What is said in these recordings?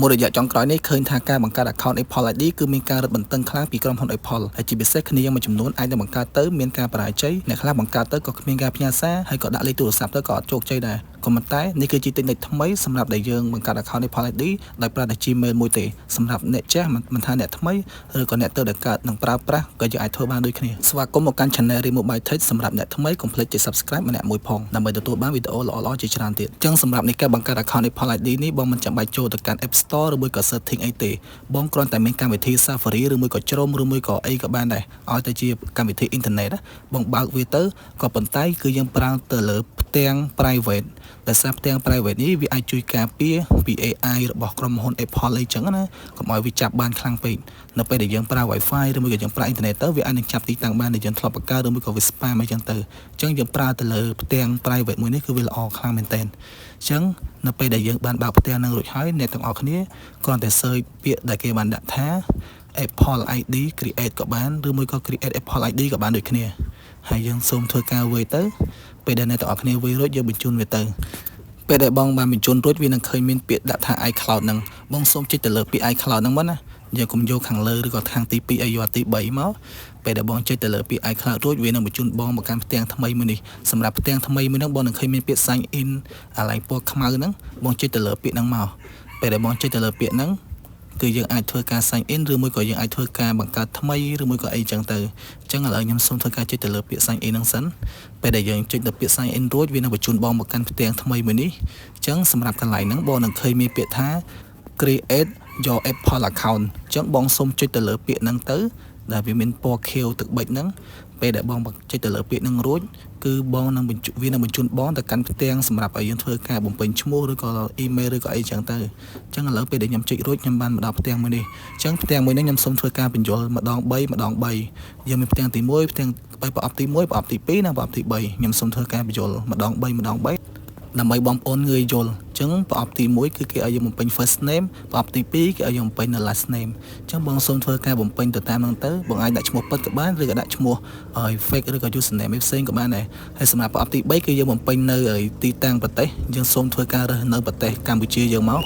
មួយរយៈចុងក្រោយនេះឃើញថាការបង្កើត account Apple ID គឺមានការរឹតបន្តឹងខ្លាំងពីក្រុមហ៊ុន Apple ហើយជាពិសេសគ្នាយើងមួយចំនួនអាចនឹងបង្កើតទៅមានការបរាជ័យអ្នកខ្លះបង្កើតទៅក៏គ្មានការផ្ញើសារហើយក៏ដាក់លេខទូរស័ព្ទទៅក៏អត់ជោគជ័យដែរក៏ប៉ុន្តែនេះគឺជា technique ថ្មីសម្រាប់ដែលយើងបង្កើត account Apple ID ដោយប្រើតែ Gmail មួយទេសម្រាប់អ្នកចាស់មិនថាអ្នកថ្មីឬក៏អ្នកទើបតែកើតនឹងប្រើប្រាស់ក៏យើងអាចធ្វើបានដូចគ្នាស្វាគមន៍មកកាន់ Channel Remobile Tech សម្រាប់អ្នកថ្មីកុំភ្លេចចុច Subscribe ម្នាក់មួយផងដើម្បីទទួលបានវីដេអូល្អៗជាច្រើនទៀតអញ្ចឹងសម្រាប់នៃការបង្កើត account Apple ID នេះបងមិនចាំបាច់ចូលទៅកាន់ App Store ឬមួយក៏ setting អីទេបងគ្រាន់តែមានកម្មវិធី Safari ឬមួយក៏ Chrome ឬមួយក៏អីក៏បានដែរឲ្យតែជាកម្មវិធីអ៊ីនធឺណិតបងបើកវាទៅក៏ប៉ុន្តែគឺយើងប្រើទៅលើផ្ទាំង private ដោយសារផ្ទាំង private នេះវាអាចជួយការពារពី AI របស់ក្រុមហ៊ុន Apple អីចឹងណាកុំឲ្យវាចាប់បានខ្លាំងពេកនៅពេលដែលយើងប្រើ Wi-Fi ឬមួយក៏យើងប្រើអ៊ីនធឺណិតទៅវាអាចនឹងចាប់ទីតាំងបានដែលយើងធ្លាប់បង្កើតឬមួយក៏វា spam អីចឹងទៅអញ្ចឹងយើងប្រើទៅលើផ្ទាំង private មួយនេះគឺវាល្អខ្លាំងមែនទែនអញ្ចឹងនៅពេលដែលយើងបានបើកផ្ទាំងនឹងរួចហើយអ្នកទាំងអស់គ្នាគ្រាន់តែ search ពាក្យដែលគេបានដាក់ថា Apple ID create ក៏បានឬមួយក៏ create Apple ID ក៏បានដូចគ្នាហើយយើងសូមធ្វើការវាយទៅពេលដែលអ្នកទាំងអស់គ្នាវាយរួចយើងបញ្ជូនវាទៅពេលដែលបងបានបញ្ជូនរួចវានឹងឃើញមានពាក្យដាក់ថា iCloud ហ្នឹងបងសូមចុចទៅលើពាក្យ iCloud ហ្នឹងមកណាយើងកុំយកខាងលើឬក៏ខាងទី2អីយកទី3មកពេលដែលបងចុចទៅលើពាក្យ iCloud រួចវានឹងបញ្ជូនបងមកកាន់ផ្ទាំងថ្មីមួយនេះសម្រាប់ផ្ទាំងថ្មីមួយហ្នឹងបងនឹងឃើញមានពាក្យ sign in អាឡែងពណ៌ខ្មៅហ្នឹងបងចុចទៅលើពាក្យហ្នឹងមកពេលដែលបងចុចទៅលើពាក្យហ្នឹងគឺយើងអាចធ្វើការ sign in ឬមួយក៏យើងអាចធ្វើការបង្កើតថ្មីឬមួយក៏អីចឹងទៅអញ្ចឹងឥឡូវខ្ញុំសូមធ្វើការចុចទៅលើពាក្យ sign in ហ្នឹងសិនពេលដែលយើងចុចទៅពាក្យ sign in រួចវានឹងបញ្ជូនបងមកកាន់ផ្ទាំងថ្មីមួយនេះអញ្ចឹងសម្រាប់កន្លែងហ្នឹងបងនឹងឃើញមានពាក្យថា create your Apple account អញ្ចឹងបងសូមចុចទៅលើពាក្យហ្នឹងទៅដែលវាមានពណ៌ខៀវទឹកប៊ិចហ្នឹងពេលដែលបងចុចទៅលើពាក្យហ្នឹងរួចគឺបងនឹងបញ្ជូវានឹងបញ្ជូនបងទៅកាន់ផ្ទាំងសម្រាប់ឲ្យយើងធ្វើការបំពេញឈ្មោះឬក៏អ៊ីមែលឬក៏អីចឹងទៅអញ្ចឹងឥឡូវពេលដែលខ្ញុំចុចរួចខ្ញុំបានមកដល់ផ្ទាំងមួយនេះអញ្ចឹងផ្ទាំងមួយនេះខ្ញុំសូមធ្វើការបញ្យល់ម្ដង3ម្ដង3យើងមានផ្ទាំងទី1ផ្ទាំងប្រអប់ទី1ប្រអប់ទី2និងប្រអប់ទី3ខ្ញុំសូមធ្វើការបញ្យល់ម្ដង3ម្ដង3ដើម្បីបងប្អូនងាយយល់អញ្ចឹងប្រអប់ទី1គឺគេឲ្យយើងបំពេញ first name ប្រអប់ទី2គេឲ្យយើងបំពេញនៅ last name អញ្ចឹងបងសូមធ្វើការបំពេញទៅតាមហ្នឹងទៅបងអាចដាក់ឈ្មោះពិតក៏បានឬក៏ដាក់ឈ្មោះឲ្យ fake ឬក៏ username ផ្សេងក៏បានដែរហើយសម្រាប់ប្រអប់ទី3គឺយើងបំពេញនៅទីតាំងប្រទេសយើងសូមធ្វើការរើសនៅប្រទេសកម្ពុជាយើងមក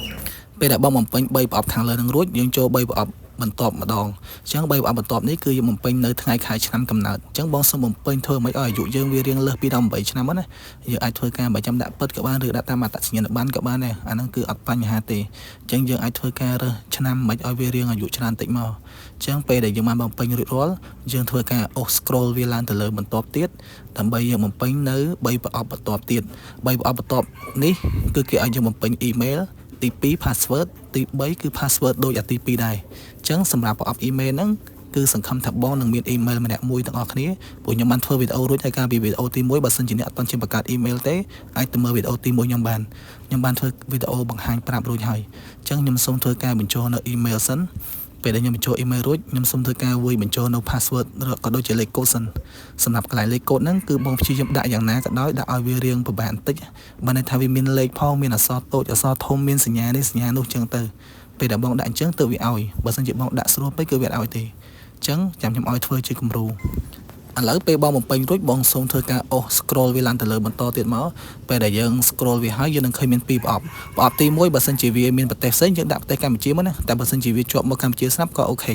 ពេលដែលបងបំពេញ3ប្រអប់ខាងលើនឹងរួចយើងចូល3ប្រអប់បន្ទាប់ម្ដងអញ្ចឹង3ប្រអប់បន្ទាប់នេះគឺយើងបំពេញនៅថ្ងៃខែឆ្នាំកំណើតអញ្ចឹងបងសូមបំពេញធ្វើមិនឲ្យអាយុយើងវារៀងលើសពី18ឆ្នាំណាយើងអាចធ្វើការបើចាំដាក់ពិតក៏បានឬដាក់តាមអត្តសញ្ញាណប័ណ្ណក៏បានដែរអាហ្នឹងគឺអត់បញ្ហាទេអញ្ចឹងយើងអាចធ្វើការរើសឆ្នាំមិនឲ្យវារៀងអាយុច្រើនតិចមកអញ្ចឹងពេលដែលយើងបានបំពេញរួចរាល់យើងធ្វើការអូស scroll វាឡើងទៅលើបន្ទាប់ទៀតដើម្បីយើងបំពេញនៅ3ប្រអប់បន្ទាប់ទៀត3ប្រអប់បន្ទាប់នេះគឺគេឲ្យយើងបំពេញ email ទី2 password ទី3គឺ password ដូចអាទី2ដែរអញ្ចឹងសម្រាប់ប្រអប់ email ហ្នឹងគឺសង្ឃឹមថាបងនឹងមាន email ម្នាក់មួយទាំងអស់គ្នាព្រោះខ្ញុំបានធ្វើវីដេអូរួចហើយកាលពីវីដេអូទី1បើសិនជាអ្នកអត់ទាន់ជាបង្កើត email ទេអាចទៅមើលវីដេអូទី1ខ្ញុំបានខ្ញុំបានធ្វើវីដេអូបង្ហាញប្រាប់រួចហើយអញ្ចឹងខ្ញុំសូមធ្វើការបញ្ចូលនៅ email សិនពេលដែលខ្ញុំបញ្ចូល email រួចខ្ញុំសូមធ្វើការវាយបញ្ចូលនៅ password ក៏ដូចជាលេខកូដសិនសម្រាប់កន្លែងលេខកូដហ្នឹងគឺបងព្យាយាមដាក់យ៉ាងណាក៏ដោយដាក់ឲ្យវារៀងពិបាកបន្តិចបើន័យថាវាមានលេខផងមានអក្សរតូចអក្សរធំមានសញ្ញានេះសញ្ញានោះចឹងទៅពេលដែលបងដាក់អញ្ចឹងទៅវាឲ្យបើសិនជាបងដាក់ស្រួលពេកគឺវាអត់ឲ្យទេអញ្ចឹងចាំខ្ញុំឲ្យធ្វើជាគំរូឥឡូវពេលបងបំពេញរួចបងសូមធ្វើការអូស scroll វាឡើងទៅលើបន្តទៀតមកពេលដែលយើង scroll វាហើយយើងនឹងឃើញមានពីរប្រអប់ប្រអប់ទី1បើសិនជាវាមានប្រទេសផ្សេងយើងដាក់ប្រទេសកម្ពុជាមកណាតែបើសិនជាវាជាប់មកកម្ពុជាស្រាប់ក៏ OK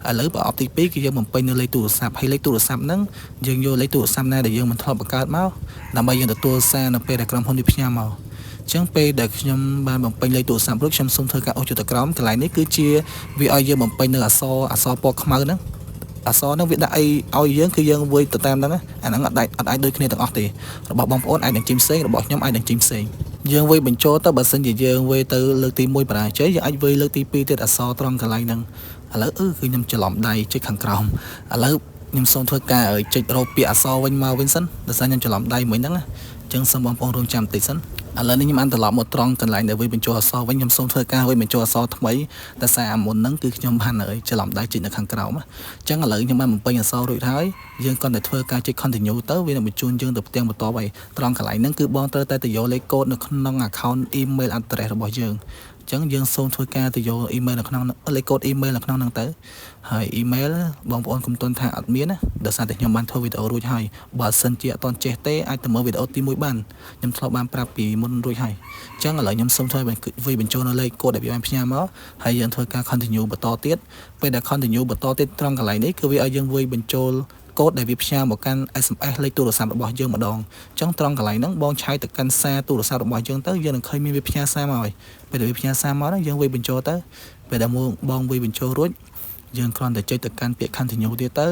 ឥឡូវប្រអប់ទី2គឺយើងបំពេញនៅលេខទូរស័ព្ទហើយលេខទូរស័ព្ទហ្នឹងយើងយកលេខទូរស័ព្ទណាដែលយើងមិនធ្លាប់បង្កើតមកដើម្បីយើងទទួលសារនៅពេលដែលក្រុមហ៊ុនវាផ្ញើមកចឹងពេលដែលខ្ញុំបានបំពេញលេខទូរស័ព្ទរួចខ្ញុំសូមធ្វើការអូសចុះទៅក្រោមកន្លែងនេះគឺជាវាឲ្យយើងបំពេញនៅអក្សរអក្សរពណ៌ខ្មៅហ្នឹងអក្សរហ្នឹងវាដាក់អីឲ្យយើងគឺយើងវាយទៅតាមហ្នឹងអាហ្នឹងអត់អាចអត់អាចដូចគ្នាទាំងអស់ទេរបស់បងប្អូនអាចនឹងចេញផ្សេងរបស់ខ្ញុំអាចនឹងចេញផ្សេងយើងវាយបញ្ចូលទៅបើសិនជាយើងវាយទៅលើកទី1បរាជ័យយើងអាចវាយលើកទី2ទៀតអក្សរត្រង់កន្លែងហ្នឹងឥឡូវអឺគឺខ្ញុំច្រឡំដៃចុចខាងក្រោមឥឡូវខ្ញុំសូមធ្វើការចុចរកពាក្យអក្សរវិញមកវិញសិនដោយសារខ្ញុំច្រឡំដៃមួយហ្នឹងអញ្ចឹងសូមបងប្អូនរងចាំបន្តិចសិនឥឡូវនេះខ្ញុំបានត្រឡប់មកត្រង់កន្លែងដែលវាបញ្ចូលអក្សរវិញខ្ញុំសូមធ្វើការវាបញ្ចូលអក្សរថ្មីតែសារអាមុនហ្នឹងគឺខ្ញុំបានហើយច្រឡំដៃចុចនៅខាងក្រោមអញ្ចឹងឥឡូវខ្ញុំបានបំពេញអក្សររួចហើយយើងគ្រាន់តែធ្វើការចុច continue ទៅវានឹងបញ្ជូនយើងទៅផ្ទាំងបន្ទាប់ហើយត្រង់កន្លែងហ្នឹងគឺបងត្រូវតែទៅយកលេខកូដនៅក្នុង account email address របស់យើង ចឹងយើងសូមធ្វើការទៅយក email នៅក្នុងលេខកូដ email នៅក្នុងហ្នឹងទៅហើយ email បងប្អូនកុំទន់ថាអត់មានណាដោយសារតែខ្ញុំបានធ្វើវីដេអូរួចហើយបើសិនជាអត់ទាន់ចេះទេអាចទៅមើលវីដេអូទី1បានខ្ញុំធ្លាប់បានប្រាប់ពីមុនរួចហើយអញ្ចឹងឥឡូវខ្ញុំសូមធ្វើវាយបញ្ចូលនៅលេខកូដដែលវាបានផ្ញើមកហើយយើងធ្វើការ continue បន្តទៀតពេលដែល continue បន្តទៀតត្រង់កន្លែងនេះគឺវាឲ្យយើងវាយបញ្ចូលកូដដែលវាផ្ញើមកកាន់ SMS លេខទូរស័ព្ទរបស់យើងម្ដងអញ្ចឹងត្រង់កន្លែងហ្នឹងបងឆែកទៅកាន់សារទូរស័ព្ទរបស់យើងទៅយើងនឹងឃើញមានវាផ្ញើសារមកហើយពេលដែលវាផ្ញើសារមកហ្នឹងយើងវាយបញ្ចូលទៅពេលដែលបងវាយបញ្ចូលរួចយើងគ្រាន់តែចុចទៅកាន់ពាក្យ continue ទៀតទៅ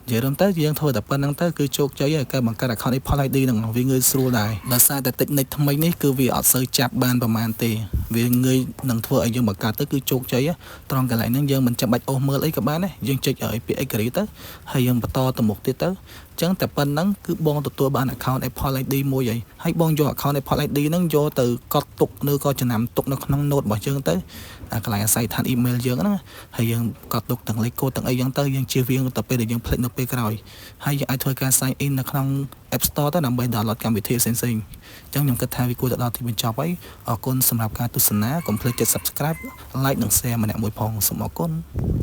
និយាយរួមទៅយើងធ្វើតែប៉ុណ្្នឹងទៅគឺជោគជ័យហើយការបង្កើត account Apple ID ហ្នឹងវាងាយស្រួលដែរដោយសារតែ technique ថ្មីនេះគឺវាអត់សូវចាប់បានប្រហែលទេវាងាយនឹងធ្វើឲ្យយើងបង្កើតទៅគឺជោគជ័យត្រង់កន្លែងហ្នឹងយើងមិនចាំបាច់អូសមើលអីក៏បានដែរយើងចុចឲ្យពាក្យ agree ទៅហើយយើងបន្តទៅមុខទៀតទៅអញ្ចឹងតែប៉ុណ្្នឹងគឺបងទទួលបាន account Apple ID មួយហើយហើយបងយក account Apple ID ហ្នឹងយកទៅកត់ទុកឬក៏ចំណាំទុកនៅក្នុង note របស់យើងទៅអាកន្លែងអាស័យដ្ឋាន email យើងហ្នឹងហើយយើងកត់ទុកទាំងលេខកូដទាំងអីចឹងទៅយើងជៀសវាងទៅពេលដែលយើងភ្លេចនៅពេលក្រោយហើយយើងអាចធ្វើការ sign in នៅក្នុង App Store ទៅដើម្បី download កម្មវិធីផ្សេងៗអញ្ចឹងខ្ញុំគិតថាវាគួរទៅដល់ទីបញ្ចប់ហើយអរគុណសម្រាប់ការទស្សនាកុំភ្លេចចុច Subscribe, Like និង Share ម្នាក់មួយផងសូមអរគុណ។